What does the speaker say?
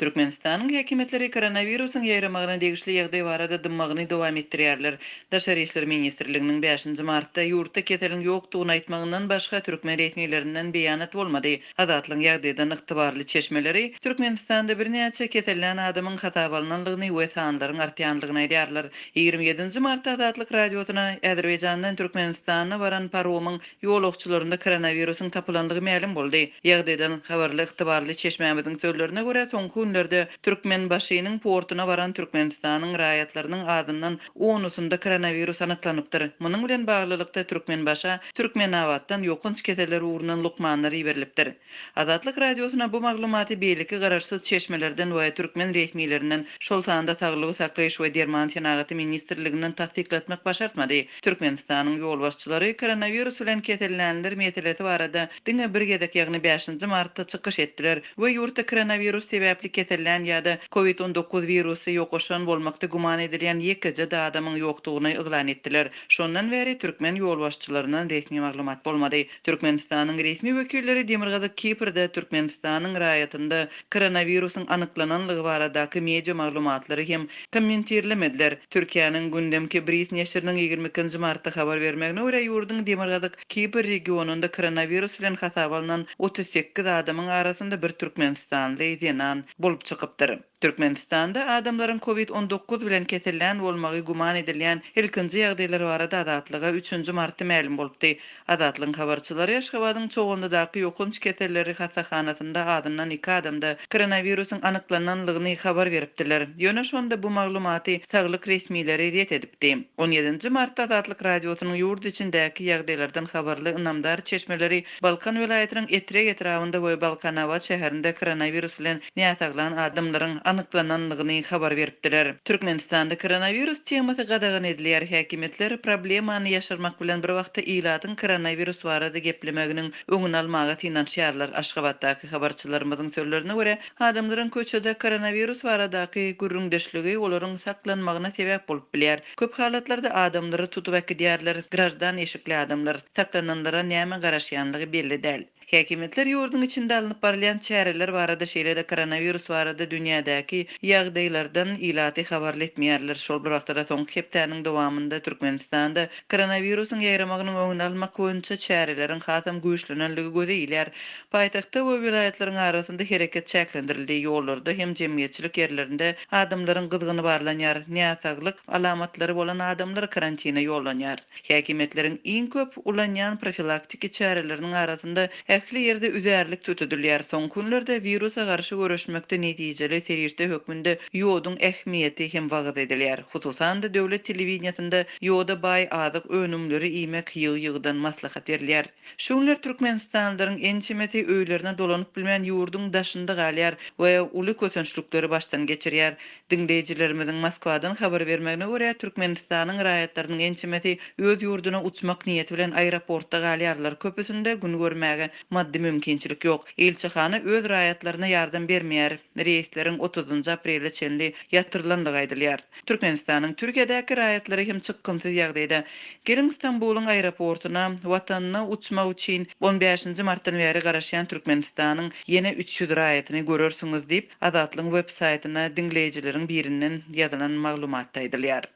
Türkmenistanyň häkimiýetleri koronawirusyň ýaýramagyna degişli ýagdaý barada dymmagyny dowam etdirýärler. Daşary işler ministrliginiň bäşinji martda ýurtda keseliň ýokdugyny aýtmagyndan başga türkmen resmilerinden beýanat bolmady. Azatlygyň ýagdaýdan ygtybarly çeşmeleri Türkmenistanda birnäçe kesellän adamyň hasaba alnandygyny we sanlaryň artýandygyny aýdýarlar. 27 nji martda Azatlyk Radiosyna Azerbaýjandan Türkmenistana baran paromyň Ýolagçylarynda koronawirusyň tapylandygy mälim boldy. Ýagdaýdan habarly ygtybarly çeşmämiziň sözlerine görä, soňky günlerde Türkmenbaşynyň portuna baran Türkmenistanyň raýatlarynyň azyndan onusynda koronawirus anyklanypdyr. Munuň bilen baglylykda, Türkmenbaşa Türkmenabatdan ýokanç keseller ugrundan lukmanlar iberilipdir. Azatlyk Radiosyna bu maglumaty beýleki garaşsyz çeşmelerden we türkmen resmilerinden, şol sanda Saglygy saklaýyş we derman senagaty ministrliginden tassyklatmak başartmady. Türkmenistanyň ýolbaşçylary koronawirus bilen kesellänler meselesi barada diňe bir gezek, ýagny bäşinji martda çykyş etdiler we ýurtda koronawirus sebäpli kesellän ýa-da Covid 19 wirusy ýokaşan bolmakda güman edilýän ýekeje-de adamyň ýokdugyny yglan etdiler. Şondan bäri türkmen ýolbaşçylaryndan resmi maglumat bolmady. Türkmenistanyň resmi wekilleri Demirgazyk Kiprde Türkmenistanyň raýatynda koronawirusyň anyklananlygy baradaky media maglumatlary hem kommentirlemediler. Türkiýäniň Gündem Kibris neşiriniň 22 nji martda habar bermegine görä, ýurduň Demirgazyk Kipr regionynda koronawirus bilen hasaba alnan 38 adamyň arasynda bir türkmenistanly zenan bolup çykypdyr. Türkmenistanda adamlaryň Covid 19 bilen kesellän bolmagy güman edilýän ilkinji ýagdaýlar barada Azatlyga üçünji martda mälim bolupdy. Azatlygyň habarçylary Aşgabadyň Çoganlydaky ýokanç keselleri hassahanasynda azyndan iki adamda koronawirusyň anyklananlygyny habar beripdiler. Ýöne şonda bu maglumaty saglyk resmileri ret edipdi. On ýedinji martda Azatlyk Radiosynyň ýurt içindäki ýagdaýlardan habarly ynamdar çeşmeleri Balkan welaýatynyň Etrek etrabynda we Balkanabat şäherinde koronawirus bilen näsaglan adamlaryň anyklanandygyny habar beripdiler. Türkmenistanda koronawirus temasy gadagan edilýär. Häkimiýetler problemany ýaşyrmak bilen bir wagtda ilatyň koronawirus barada geplemeginiň öňüni almaga synanyşýarlar. Aşgabatdaky habarçylarymyzyň sözlerine görä, adamlaryň köçede koronawirus baradaky gürrüňdeşligi olaryň saklanmagyna sebäp bolup bilýär. Köp halatlarda adamlary tutup äkidýärler, graždan eşikli adamlar. Saklananlara näme garaşýanlygy belli däl. Häkimiýetler ýurduň içinde alnyp barylýan çäreler barada, şeýle-de koronawirus barada dünýädäki ýagdaýlardan ilaty habarly etmeýärler. Şol bir wagtda-da soňky hepdäniň dowamynda Türkmenistanda koronawirusyň ýaýramagynyň öňüni almak boýunça çäreleriň hasam güýçlenenligi göze ilýär. Paýtagtda we welaýatlaryň arasynda hereket çäklendirildi, ýollarda hem jemgyýetçilik ýerlerinde adamlaryň gyzgyny barlanýar, näsaglyk alamatlary bolan adamlar karantine ýollanýar. Häkimiýetleriň iň köp ulanýan profilaktiki çäreleriniň arasynda ähli ýerde üzärlik tutudylýar. Soňky günlerde wirusa garşy göreşmekde netijeli serişde hökmünde ýoduň ähmiýeti hem wagyz edilýär. Hususan-da, döwlet telewideniýesinde ýoda baý azyk önümleri iýmek ýygy-ýygydan maslahat berilýär. Şu günler türkmenistanlylaryň ençemesi öýlerine dolanyp bilmän ýurduň daşynda galýar we uly kösençlikleri başdan geçirýär. Diňleýjilerimiziň Moskwadan habar bermegine görä, Türkmenistanyň raýatlarynyň ençemesi öz ýurduna uçmak niýeti bilen aeroportda galýarlar, köpüsinde gün görmäge maddy mümkinçilik ýok. Ilçihana öz raýatlaryna ýardam bermeýär. Reýsleriň otuzynjy aprele çenli ýatyrylandygy aýdylýar. Türkmenistanyň Türkiýedäki raýatlary hem çykgynsyz ýagdaýda. Geliň Stambulyň aeroportuna, watanyna uçmak üçin on bäşinji martdan bäri garaşýan Türkmenistanyň ýene 300 raýatyny görersiňiz diýip, Azatlygyň web saýtyna diňleýjileriň birinden ýazylan maglumatda aýdylýar.